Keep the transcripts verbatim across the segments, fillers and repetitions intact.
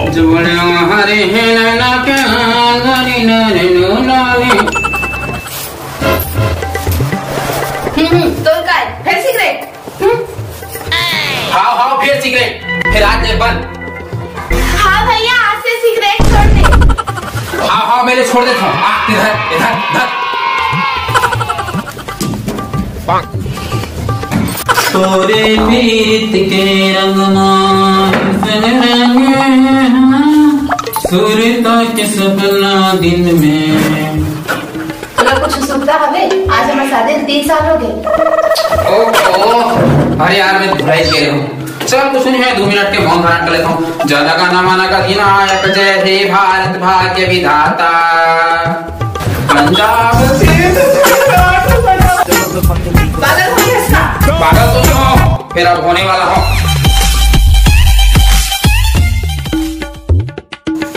जुड़वा हरे हे नैना के आंगन नैनो नावे। हम्म, हम्म, तोर काय? फेर सिगरेट? हम्म? हाव, हाव, फेर सिगरेट। फेर आज ले बंद। हाँ भैया, आज से सिगरेट छोड़ दे। हाव, हाव, मैं ले छोड़ देथंव। आ, इधर, इधर, इधर। तोरे प्रीत के रंग मा संग रंग सुरता के सपना दिन में। तोला कुछ उत्सुकता हवे? आज हमर शादी ल तीन साल हो गए। ओहो, अरे यार, मैं भुलाइच गे रहेंव। चल, कुछ नहीं है, दो मिनट के मौन धारण कर लेथंव। ज्यादा गाना माना का दिन आया, जय हे भारत भाग्य विधाता। पंजाब से पागल हो गया इसका? पागल तो नहीं हंव, फिर अब होने वाला हंव।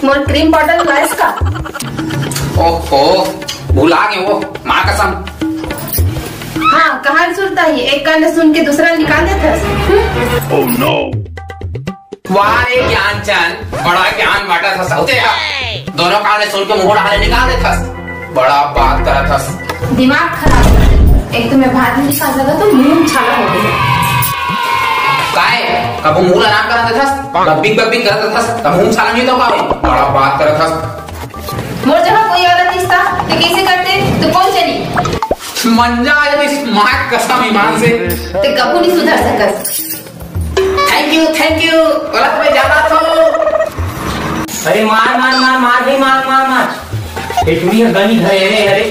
मोर क्रीम पाउडर लाइस का? ओहो, भुला गे वो, माँ कसम। हाँ, कहाँ सुरता ही, एक कान ले सुन के दूसरा निकाल देथस। हम्म? Oh no! वाह रे ज्ञानचंद, बड़ा ज्ञान बांटत हस, होते हा। दोनों कान ले सुन के मुंह डाले निकाल देथस। बड़ा बात करत हस। दिमाग खराब कर दे। एक तो मैं भात नहीं खा सका तो मुंह छाला हो गया। काय? कबो मुंह आराम करत हस? बब्बिक बब्बिक करत हस। तब मुंह छाला नहीं तो का होई? बड़ा बात करत हस। मोर जगह कोई औरत रिश्ता ते कैसे करते? तो कौन चली? मंजा, ये तो स्मार्ट कसम ईमान से। ते कबू नहीं सुधर सकस। Thank you, thank you। गलत में ज्यादा तो। अरे मार, मार, मार, मार दे, मार, मार, मार। ये टुरी ह गनी घरे रे, अरे।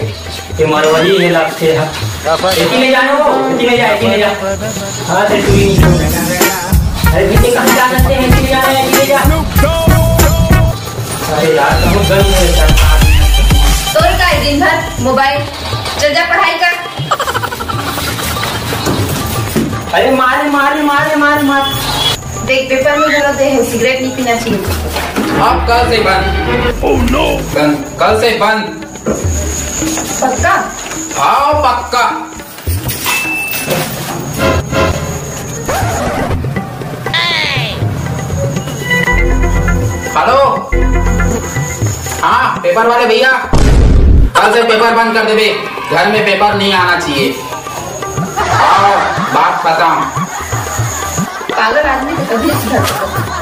ये मरवाही हे लगथे ह। एती ले जानो, एती ले जा, एती ले जा। हाँ, ते टुरी नहीं छोड़। अरे पीछे कहाँ जा सकते हैं, एती ले जा, एती ले जा। अरे यार, बहुत गर्म है यार। तोर काय दिन भर मोबाइल, चल जा पढ़ाई कर। अरे मारे, मारे, मारे, मारे, मार। देख, पेपर में घलो दे हे, सिगरेट नहीं पीना चाहिए। अब कल से बंद। Oh no! बंद, कल से बंद। पक्का? हाँ, पक्का। हेलो, हाँ, पेपर वाले भैया, कल से पेपर बंद कर देबे, घर में पेपर नहीं आना चाहिए। आओ, बात खत्म। पागल आदमी तो कभी सुधर सकता।